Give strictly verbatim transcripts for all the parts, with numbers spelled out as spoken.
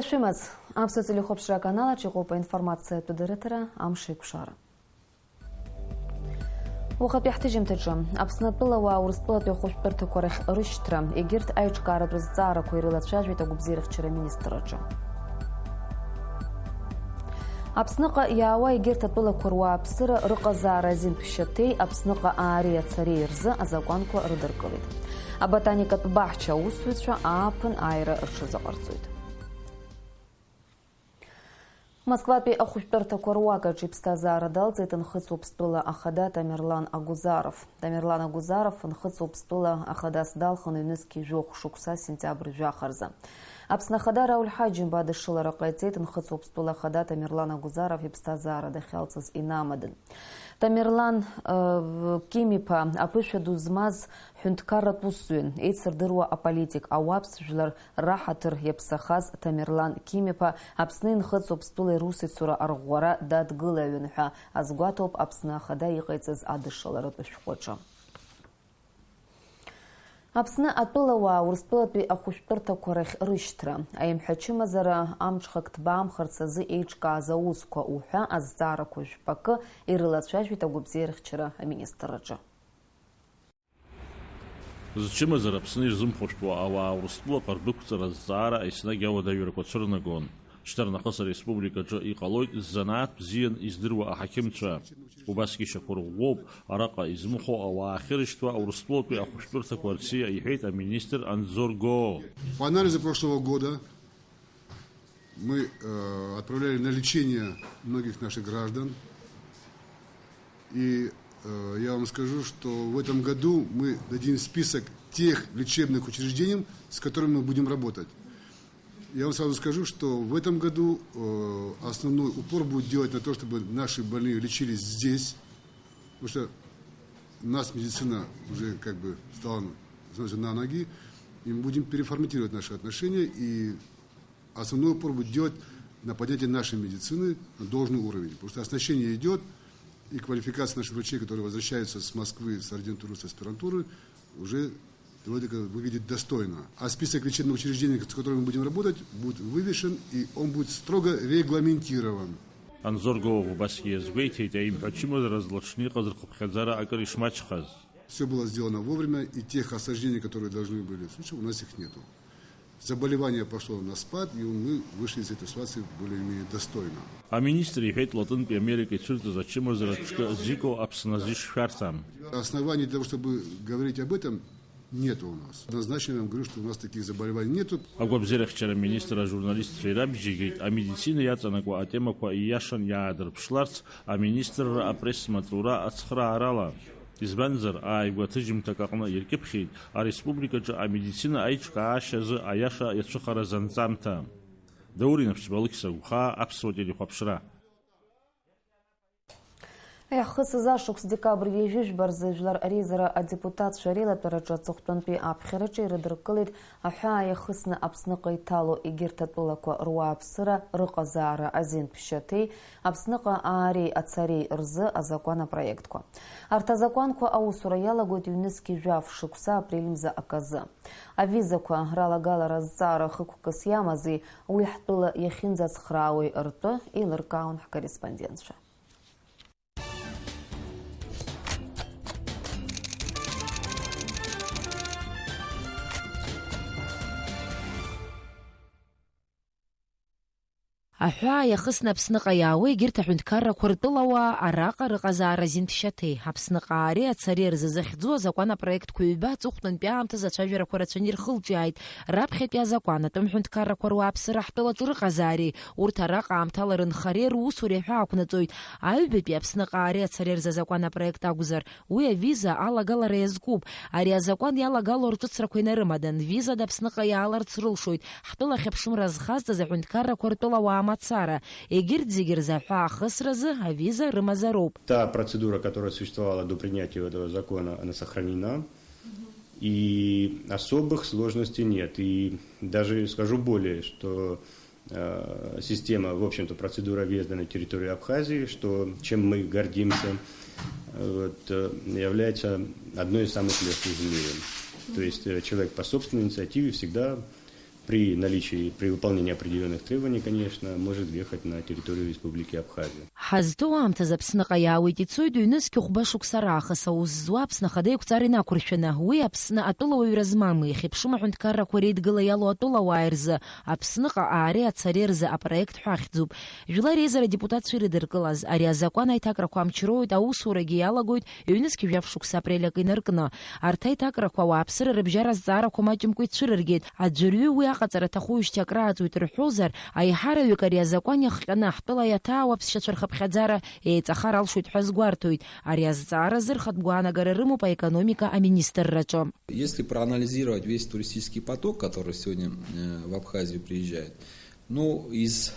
Шәымаз, Аԥсуа телехәаԥшра аканалаҿ иҟоуп аинформациатә дырраҭара Амш еиқәшара. Уахатәи ҳҭыжьымҭаҿы, Аԥсны атәылауаа Урыстәылатәи ахәышәтәырҭақәа рахь рышьҭра, егьырҭ аиҿкааратә зҵаарақәа ирылацәажәеит агәабзиарахьчара аминистрраҿы. Аԥсныҟа иаауа егьырҭ атәылақәа руааԥсыра рыҟазаара азин ԥшьаҭеи Аԥсныҟа аареи ацареи рзы азакәанқәа рыдыркылеит. Аботаникатә баҳча аусзуҩцәа ааԥын ааира рҽазыҟарҵоит. Москватәи ахәышәтәырҭақәа руакаҿ иԥсҭазаара далҵит Нхыҵ Уаԥстәыла ахада Тамерлан Агузаров. Тамерлан Агузаров Нхыҵ Уаԥстәыла ахадас далхын ҩнызқь жәохә шықәса сентиабр жәаха рзы. Аԥсны Ахада Рауль Ҳаџьымба адышшылара ҟаиҵеит Нхыҵ Уаԥстәыла Ахада Тамерлан Агузаров иԥсҭазаара дахьалҵыз инамадан. Тамерлан, э, Ким-иԥа аԥышәа ду змаз ҳәынҭқарратә усзуҩын, еицырдыруа аполитик, ауаԥс жәлар раҳаҭыр иаԥсахаз Тамерлан Ким-иԥа Аԥсны инхыҵ Уаԥстәылеи русеицура арӷәӷәара дадгылаҩын ҳәа азгәаҭоуп Аԥсны Ахада иҟаиҵаз адышшыларатә шәҟәаҿы. Аԥсны атәылауаа Урыстәылатәи ахәышәтәырҭақәа рахь рышьҭра, аимҳәачымазара амҽхак ҭбаамхарц азы еиҿкааз аусқәа уҳәа азҵаарақәа жәпакы ирылацәажәеит агәабзиарахьчара аминистрраҿы. Зчымазара Аԥсны ирзымхәышәтәуа ауаа Урыстәылаҟа рдәықәҵара азҵаара еснагь ауадаҩрақәа цәырнагон. Шьҭарнахыс ареспубликаҿы иҟалоит ззанааҭ бзиан издыруа аҳақьымцәа. Убасгьы ишьақәырӷәӷәоуп араҟа измыхәо ауаа ахьырышьҭуа Урыстәылатәи ахәышәтәырҭақәа рциа, иҳәеит аминистр Анзор Гоо. По анализу прошлого года мы, э, отправляли на лечение многих наших граждан. И, э, я вам скажу, что в этом году мы дадим список тех лечебных учреждений, с которыми мы будем работать. Я вам сразу скажу, что в этом году, э, основной упор будет делать на то, чтобы наши больные лечились здесь, потому что у нас медицина уже как бы стала, становится на ноги, и мы будем переформатировать наши отношения, и основной упор будет делать на поднятие нашей медицины на должный уровень, потому что оснащение идет, и квалификация наших врачей, которые возвращаются с Москвы, с ординатуры, с аспирантуры, уже довольно-таки выглядит достойно. А список лечебных учреждений, с которыми мы будем работать, будет вывешен, и он будет строго регламентирован. Анзор Гоов убасгьы иазгәеиҭеит, аимҳәа ачымазара злаҽны иҟаз рхыԥхьаӡара акыр ишмаҷхаз. Всё было сделано вовремя, и тех осложнений, которые должны были случиться, у нас их нету. Заболевание пошло на спад, и мы вышли из этой ситуации более-менее достойно. Аминистр иҳәеит, Латинтәи Америка ицәырҵыз ачымазара ҿкы Зико Аԥсны азы ишшәарҭам. Оснований для того, чтобы говорить об этом, нету у нас. Однозначно я вам говорю, что у нас таких заболеваний нету. Агәабзиарахьчара аминистр ажурналистцәа ирабжьеигеит, амедицина иаҵанакуа атемақәа ииашан иаадырԥшларц аминистрра апресс-маҵура ацхыраарала. Избанзар, ааигәа ҭыжьымҭак аҟны иркьыԥхьеит ареспубликаҿы амедицина аиҿкаашьа азы аиаша иацәыхараз анҵамҭа. Даур Инапшьба, Алықьса Гәхаа, Аԥсуа телехәаԥшра. Иаҳхысыз ашықәс декабр ҩажәи жәба рзы Жәлар Реизара адепутатцәа реилатәараҿы аҵыхәтәантәи аԥхьараҿы ирыдыркылеит аҳәаа иахысны Аԥсныҟа иҭало егьырҭ атәылақәа руааԥсыра рыҟазаара азин ԥшьаҭеи Аԥсныҟа аареи ацареи рзы азакәан апроектқәа. Арҭ азакәанқәа аусура иалагоит ҩнызқь жәаф шықәса апрель мза аказы. Авизақәа ралагалара азҵаара хықәкыс иамази, уи ҳтәыла иахьынӡацхраауеи ртәы еилыркаауан ҳкорреспондентцәа. Аҳәаа иахысны Аԥсныҟа иаауа егьырҭ аҳәынҭқаррақәа ртәылауаа араҟа рыҟазаара азин ԥшьаҭеи, Аԥсныҟа аареи ацареи рзы захьӡу азакәан апроектқәа ҩба аҵыхәтәантәи аамҭазы ацәажәарақәа рацәаны ирхылҿиааит. Раԥхьатәи азакәан, атәым ҳәынҭқаррақәа руааԥсыра ҳтәылаҿы рыҟазаареи, урҭ араҟа аамҭала рынхареи русуреи аҳәаа ақәнаҵоит. Аҩбатәи Аԥсныҟа аареи ацареи рзы азакәан апроект акәзар, уи авиза алагалара иазкуп. Ари азакәан иалагало рҿыцрақәа инарымадан, визада Аԥсныҟа иааларц рылшоит, ҳтәыла ахьыԥшымра зхазҵаз аҳәынҭқаррақәа ртәылауаа мацара. Егьырҭ зегьы рзы аҳәаа ахысразы авиза рымазароуп. Та процедура, которая существовала до принятия этого закона, она сохранена. И особых сложностей нет. И даже скажу более, что э, система, в общем-то, процедура въезда на территорию Абхазии, что, чем мы гордимся, э, вот, э, является одной из самых легких в мире. То есть, э, человек по собственной инициативе всегда, При наличии, при выполнении определённых требований, конечно, может въехать на территорию Республики Абхазия. Ҳазҭоу аамҭазы Аԥсныҟа иаауеит, ицоит ҩнызқь хәба шықәса раахыс аус зуа Аԥсны Ахада еиқәҵара инақәыршәаны. Уи Аԥсны атәылауаҩра змам, иахьеиԥшым аҳәынҭқаррақәа реидгыла иалоу атәылауаа рзы Аԥсныҟа аареи ацареи рзы апроект ҳәа ахьӡуп. Жәлар реизара адепутатцәа ирыдыркылаз ари азакәан аиҭакрақәа амчроуеит, аусурагьы иалагоит ҩнызқь жәаф шықәса апрель акы инаркны. Арҭ аиҭакрақәа ауааԥсыра рыбжьара азҵаарақәа маҷымкәа ицәырыргеит. Аӡәырҩы уи аҟаҵара аҭахуижьҭеи акрааҵуеит рҳәозар, аиҳараҩык ари азакәан иахҟьаны ҳтәыла иаҭаау аԥсшьацәа рхыԥхьаӡара еиҵахар алшоит ҳәа азгәарҭоит. Ари азҵаара азы рхатә гәаанагара рымоуп аекономика аминистрраҿы. Если проанализировать весь туристический поток, который сегодня, э, в Абхазию приезжает, ну, из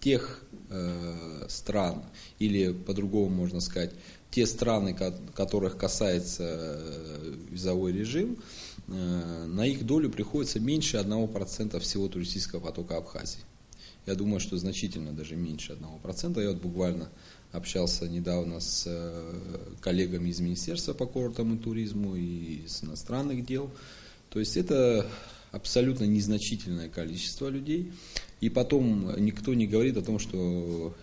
тех, э, стран, или по-другому можно сказать, те страны, ко-, которых касается, э, визовой режим, э, на их долю приходится меньше одного процента всего туристического потока Абхазии. Я думаю, что значительно даже меньше одного процента. Я вот буквально общался недавно с, э, коллегами из Министерства по курортам и туризму и с иностранных дел. То есть это абсолютно незначительное количество людей. И потом никто не говорит о том, что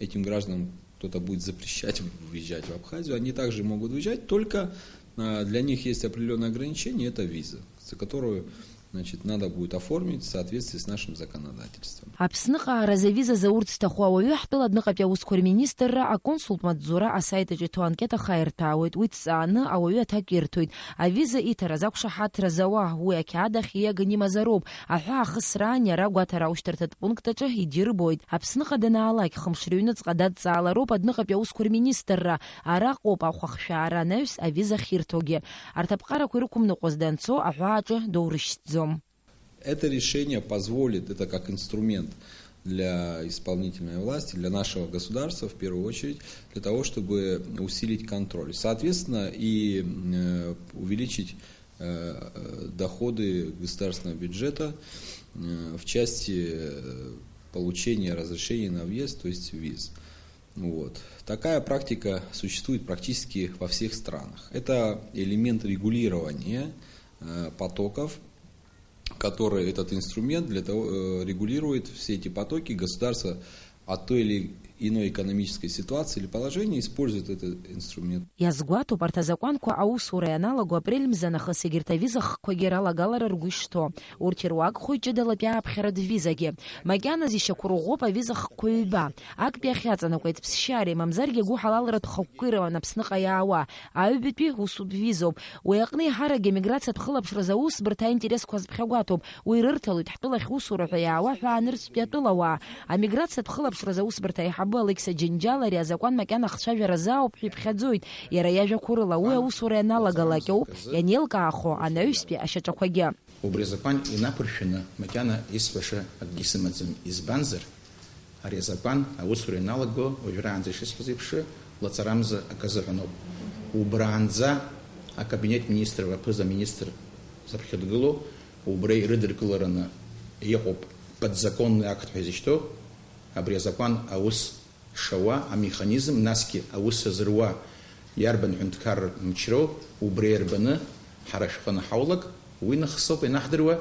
этим гражданам кто-то будет запрещать въезжать в Абхазию. Они также могут выезжать, только, а, для них есть определённые ограничения, это виза, за которую, значит, надо будет оформить в соответствии с нашим законодательством. Аԥсныҟа ааразы авиза заурц зҭаху ауаҩы ҳтәыла адәныҟатәи аусқәа рминистрра аконсултә маҵзура асайт аҿы иҭоу анкета ахаирҭәаауеит. Уи ҭҵааны ауаҩы аҭак ирҭоит. Авиза иҭараз ақәшаҳаҭра зауа, уи ақьаад ахь ииаганы имазароуп. Аҳәаа ахысраан иара агәаҭара аушьҭырҭатә пункт аҿы идирбоит. Аԥсныҟа данаалак, хымш рыҩныҵҟа дадҵаалароуп адәныҟатәи аусқәа рминистрра. Араҟоуп ахәахшәаара анаҩс авиза ахьирҭогьы. Арҭ аԥҟарақәа ирықәымныҟәоз данцо, аҳәаа аҿы доурышьҭӡом. Это решение позволит, это как инструмент для исполнительной власти, для нашего государства в первую очередь, для того, чтобы усилить контроль. Соответственно, и, э, увеличить, э, э, доходы государственного бюджета, э, в части, э, получения разрешений на въезд, то есть виз. Вот. Такая практика существует практически во всех странах. Это элемент регулирования, э, потоков, который этот инструмент для того, э, регулирует все эти потоки. Государство от той или иной экономической ситуации или положения использует этот инструмент. Иазгәаҭоуп, арҭ азакәанқәа аусура ианалаго апрель мза нахыс егьырҭ авиза хкқәагьы ралагалара ргәы ишҭоу. Урҭ ируакхоит ҷыдалатәи ааԥхьаратә визагьы. Макьаназ ишьақәырӷәӷәоуп авиза хкқәа ҩба. Актәи ахь иаҵанакуеит ԥсшьареи, мамзаргьы агәыҳалалратә хықәкыра Аԥсныҟа иаауа. Аҩбатәи усутә визоуп. Уи аҟны еиҳарак емиграциатә хылаԥшразы аусбарҭа аинтересқәа азԥхьагәаҭоуп. Уи рырҭалоит ҳтәылахь усура ҳәа иаауа ҳәаанырцәтәи атәылауаа. Амиграциатә хылаԥшразы аусбарҭа аиҳабы Алықьса Џьынџьал ари азакәан макьана ахцәажәара азаауп ҳәа иԥхьаӡоит. Иара иажәақәа рыла, уи аусура ианалагалак ауп ианеилкаахо анаҩстәи ашьаҿақәагьы. Убри азакәан инақәыршәаны макьана исҳәаша акгьы сымаӡам, избанзар, ари азакәан аусура ианалаго, уажәраанӡа ишысҳәаз еиԥш, лаҵарамза акы азыҳәан ауп. Убраанӡа акабинет министров аԥыза-министр заԥхьа дгылоу, убра ирыдыркылараны иҟоуп подзаконный акт ҳәа изышьҭоу, абри азакәан аус шауа, амеханизм, насгьы аус азыруа иарбан ҳәынҭқарратә мчроу, убра иарбаны ҳара шәҟәы анаҳаулак, уи нахыс ауп ианаҳдыруа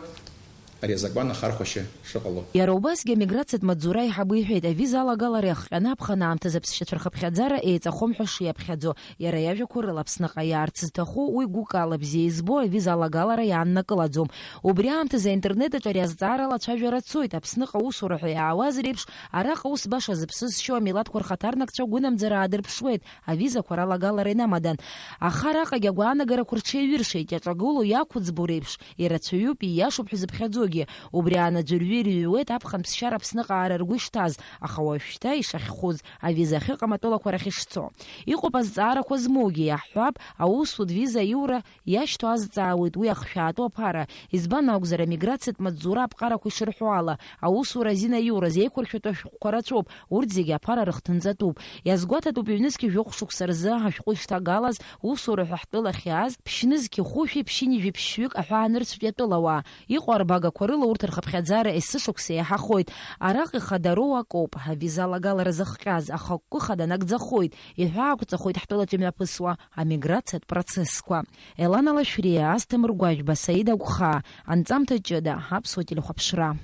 ари азакәан ахархәашьа шыҟало. Иара убасгьы амиграциатә маҵзура аиҳабы иҳәеит, авиза алагалара иахҟьаны аԥхын аамҭазы аԥсшьацәа рхыԥхьаӡара еиҵахом ҳәа шиаԥхьаӡо, иара иажәақәа рыла Аԥсныҟа иаарц зҭаху уи гәыкала бзиа избо авиза алагалара иааннакылаӡом. Убри аамҭазы аинтернет аҿы ари азҵаара алацәажәара цоит, Аԥсныҟа усура ҳәа иаауаз реиԥш, араҟа ус баша зыԥсы зшьо амилаҭқәа рхаҭарнакцәа гәынамӡара аадырԥшуеит, авизақәа ралагалара инамадан. Аха араҟагьы агәаанагарақәа рҽеиҩыршеит, иаҿагылоу иақәыӡбо реиԥш, ирацәаҩуп, ииашоуп ҳәа зыԥхьаӡогьы. Убри аан аӡәырҩы ирыҩуеит аԥхын ԥсшьара Аԥсныҟа аара ргәы ишҭаз, аха уажәшьҭа ишахьхәыз, авиза ахьыҟам атәылақәа рахь ишцо. Иҟоуп азҵаарақәа змоугьы, иаҳҳәап, аусутә виза аиура иашьҭоу азҵаауеит уи ахшәаатәу аԥара, избан акәзар, амиграциатә маҵзура аԥҟарақәа ишырҳәо ала, аусура азин аиураз еиқәыршәатәу ашәҟәқәа рацәоуп, урҭ зегьы аԥара рыхҭынҵатәуп. Иазгәаҭатәуп ҩнызқьи жәохә шықәса рзы ашәҟәы ишҭагалаз, усура ҳәа ҳтәылахь иааз, ԥшьнызқьи хәышәи ԥшьынҩажәи ԥшьҩык аҳәаанырцәтәи атәылауаа. Иҟоу арбагақәа Рыла урҭ рхыԥхьаӡара есышықәса еиҳахоит. Араҟа ихадароу акоуп, авиза алагалара зыхҟьаз, аха агәқәа хада нагӡахоит, иҳәаақәҵахоит ҳтәылаҿ имҩаԥысуа амиграциатә процессқәа. Елана Лашәриа, Асҭамыр Гәажәба, Саида Агәхаа, анҵамҭа ҷыда, Аԥсуа телехәаԥшра.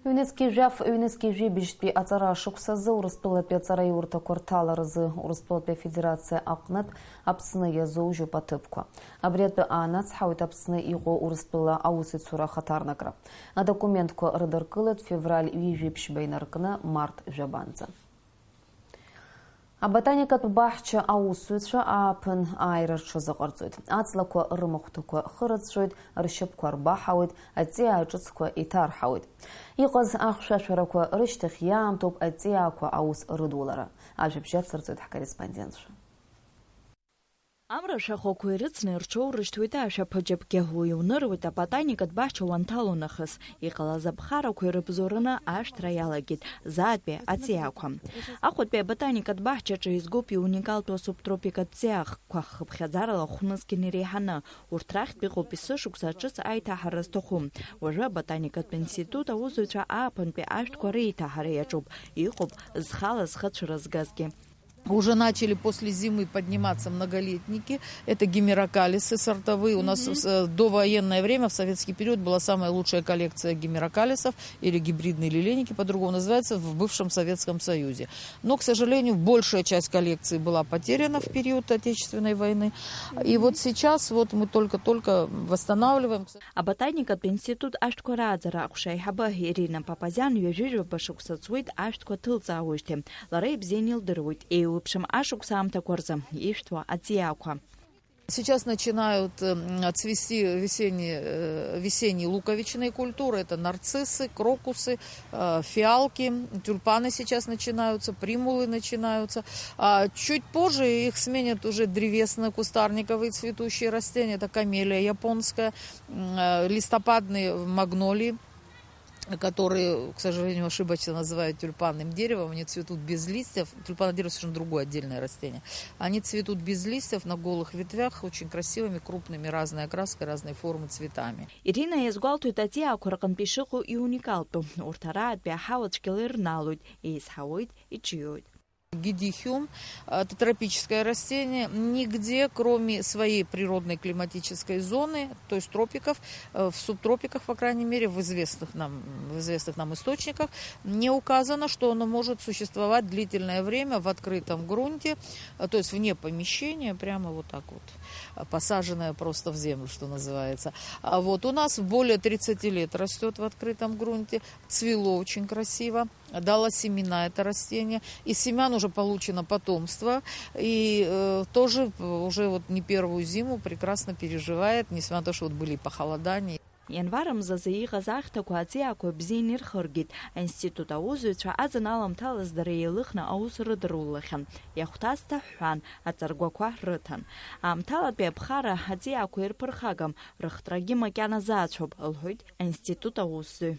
Ҩнызқьи жәаф, ҩнызқьи жәибжьтәи аҵара ашықәсазы Урыстәылатәи аҵараиурҭақәа рҭаларазы Урыстәылатәи Афедерациа аҟнытә Аԥсны иазоужьуп аҭыԥқәа. Абри атәы аанацҳауеит Аԥсны иҟоу Урыстәыла аусеицура ахаҭарнакра. Адокументқәа рыдыркылеит февраль ҩажәи ԥшьба инаркны март жәабанӡа. Аботаникатә баҳча аусзуҩцәа ааԥын ааира рҽазыҟарҵоит. Аҵлақәа рымахәҭақәа хырыҵәҵәоит, ршьапқәа рбаҳауеит, аҵиаа ҿыцқәа иҭарҳауеит. Иҟаз ахьшәашәарақәа рышьҭахь иаамҭоуп аҵиаақәа аус рыдулара. Ажәабжь ацырҵоит ҳкорреспондентцәа. Амра ашәахәақәа ирыцны ирҽоурышьҭуеит ашәаԥыџьаԥгьы, уи иуныруеит аботаникатә баҳча уанҭало нахыс. Иҟалаз аԥхарақәа ирыбзоураны ашәҭра иалагеит заатәи аҵиаақәа. Аҟәатәи аботаникатә баҳчаҿы изгоуп иуникалтәу асубтропикатә ҵиаахқәа, хыԥхьаӡарала хә-нызқьны иреиҳаны. Урҭ рахьтә иҟоуп есышықәса ҿыц аиҭаҳара зҭаху. Уажәы аботаникатә институт аусзуҩцәа ааԥынтәи ашәҭқәа реиҭаҳара иаҿуп, иҟоуп зхала зхы цәырызгазгьы. Уже начали после зимы подниматься многолетники. Это гимерокалисы сортовые. У нас в с-, э, довоенное время, в советский период, была самая лучшая коллекция гимерокалисов, или гибридные лилейники, по-другому называется, в бывшем Советском Союзе. Но, к сожалению, большая часть коллекции была потеряна в период Отечественной войны. И вот сейчас вот мы только-только восстанавливаем. Аботаникатә институт ашәҭқәа рааӡара аҟәша аиҳабы Ирина Папазиан ҩажәижәаба шықәса ҵуеит ашәҭқәа ҭылҵаауеижьҭеи. Лара ибзианы илдыруеит еиуеиԥшым ашықәс аамҭақәа рзы ишәҭуа аҵиаақәа. Сейчас начинают, м, цвести весенние, э, весенние луковичные культуры. Это нарциссы, крокусы, э, фиалки, тюльпаны сейчас начинаются, примулы начинаются. А чуть позже их сменят уже древесно-кустарниковые цветущие растения. Это камелия японская, м, э, листопадные магнолии, которые, к сожалению, ошибочно называют тюльпанным деревом. Они цветут без листьев. Тюльпанное дерево — совершенно другое отдельное растение. Они цветут без листьев, на голых ветвях, очень красивыми, крупными, разной окраской, разной формы цветами. Ирина иазгәалҭоит аҵиаақәа рҟынтә ишыҟоу иуникалтәу. Урҭ араатәи аҳауа цәгьала ирнаалоит, еизҳауеит, иҿиоит. Гидихиум, э, это тропическое растение. Нигде, кроме своей природной климатической зоны, то есть тропиков, э, в субтропиках, по крайней мере, в известных нам, в известных нам источниках, не указано, что оно может существовать длительное время в открытом грунте, э, то есть вне помещения, прямо вот так вот, э, посаженное просто в землю, что называется. А вот у нас более тридцати лет растёт в открытом грунте, цвело очень красиво. Дала семена это растение. Из семян уже получено потомство. И, э, тоже уже вот не первую зиму прекрасно переживает, несмотря на то, что вот были и похолодания. Ианвар мзазы иҟаз ахьҭақәа аҵиаақәа бзианы ирхыргеит. Аинститут аусзуҩцәа аӡын аламҭалаз дара еилыхны аус рыдырулахьан. Иахәҭаз ҭаҳәҳәан, аҵаргәақәа рыҭан. Аамҭалатәи аԥхара аҵиаақәа ирԥырхагам, рыхҭрагьы макьана заацәоуп, лҳәоит аинститут аусзуҩ.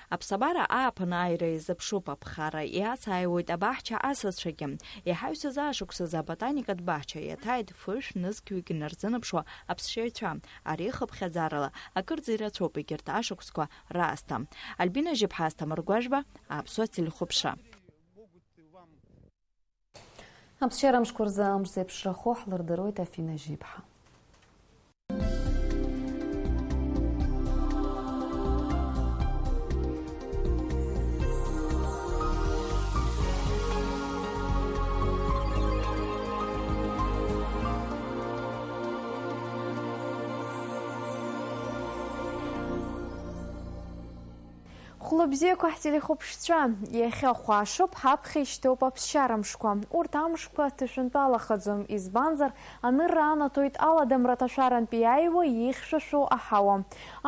Аԥсабара ааԥын ааира иазыԥшуп аԥхара, иацааиуеит абаҳча асасцәагьы. Иҳаҩсыз ашықәсазы аботаникатә баҳча иаҭааит фышә нызқьҩык инарзынаԥшуа аԥсшьаҩцәа. Ари хыԥхьаӡарала акырӡа ирацәоуп егьырҭ ашықәсқәа раасҭа. Альбина Жьыԥҳа, Асҭамыр Гәажәба, Аԥсуа телехәаԥшра. Аԥсшьара амшқәа рзы амш зеиԥшрахо ҳлырдыруеит Афина Жьиԥҳа. Хәлыбзиақәа ҳтелехәаԥшцәа, иахьа хәашоуп, ҳаԥхьа ишьҭоуп аԥсшьара мшқәа. Урҭ амшқәа ҭышәынтәалахаӡом, избанзар, анырра анаҭоит аладамра аҭашәарантә иааиуа ихьшәашәо аҳауа.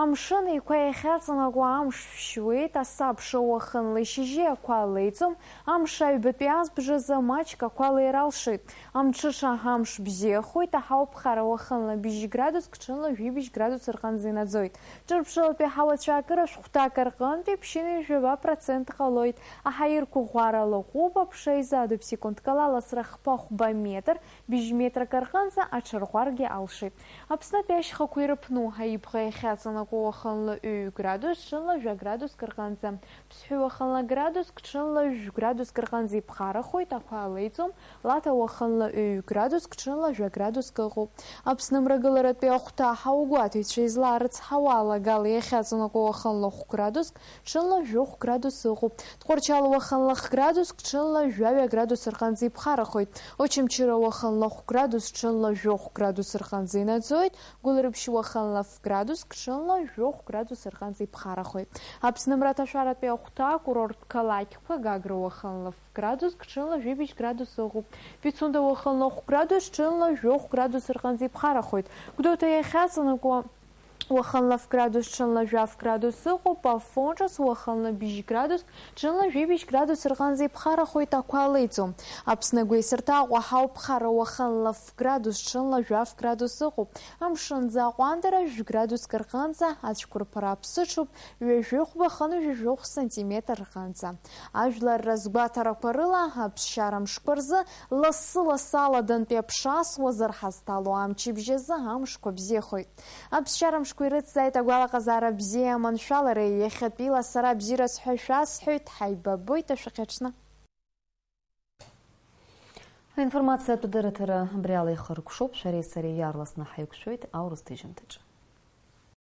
Амшын еиқәа иахьаҵанакуа амш шәшьуеит, асабша уахынла ишьыжьи ақәа леиӡом, амш аҩбатәи азбжазы маҷк ақәа леира алшоит. Амҽыша амш бзиахоит, аҳауа ԥхара уахынла бжьградуск, ҽынла жәибжь градус рҟынӡа инаӡоит. Ҿырԥшылатәи аҳауацәа акыра шәҟәҭак рҟынтәи Ҩажәаба процент ҟалоит. Аҳаирқәа ӷәӷәарала ӷәӷәоуп, аԥша изадуп, секундк ала ласра хԥа-хәба метр, быжь метрак рҟынӡа аҽарӷәӷәаргьы алшоит. Аԥснытәи ашьхақәа ирыԥну, аибӷа иахьаҵанакуа уахынла ҩ градус, ҽынла жәа градуск рҟынӡа. Ԥсҳәы уахынла градуск, ҽынла жәә градуск рҟынӡа иԥхарахоит, ақәа алеиӡом, Лаҭа уахынла ҩ градуск, ҽынла жәа градуск ыҟоуп. Аԥсны мрагыларатәи ахәҭа ҳаугәаҭаҩцәа излаарыцҳауа алагала иахьаҵанакуа уахынла хә градуск, ҽынла жәохә градус ыҟоуп. Тҟәарчал уахынла х градуск, ҽынла жәаҩа градус рҟынӡа иԥхарахоит. Очамчыра уахынла хә градус, ҽынла жәохә градус рҟынӡа инаӡоит. Гәылрыԥшь уахынла ф градуск, ҽынла жәохә градус рҟынӡа иԥхарахоит. Аԥсны мраҭашәаратәи ахәҭа акурорттә қалақьқәа: Гагра уахынла ф градуск, ҽынла жәибжь градус ыҟоуп. Пицунда уахынла хә градус, ҽынла жәохә градус рҟынӡа иԥхарахоит. Гәдоуҭа иахьаҵанакуа уахынла ф градус, ҽынла жәаф градус ыҟоуп. Афонҿас уахынла быжь градус, ҽынла жәибжь градус рҟынӡа иԥхарахоит, ақәа алеиӡом. Аԥсны агәеисырҭа Аҟәа ҳауп, Хара уахынла ф градус, ҽынла жәаф градус ыҟоуп. Амшынӡы аҟәандара жәградуск рҟынӡа, ацәқәырԥара аԥсыҽуп, ҩажәихәба хынҩажәижәохә сантиметр рҟынӡа. Ажәлар разгәаҭарақәа рыла, аԥсшьара мшқәа рзы лассы-лассы аладантәи аԥша асуазар ҳазҭало амчыбжь азы амшқәа бзиахоит. Аԥсшьара мшқәа ирыцзааит агәалаҟазаара бзиеи аманшәалареи, иахьатәиала сара бзиараз ҳәа шәасҳәоит, ҳаибабоит ашәахьаҽны. Аинформациатә дырраҭара абри ала ихыркәшоуп, шәареи сареи иаарласны ҳаиқәшәоит аурыс ҭыжьымҭаҿы.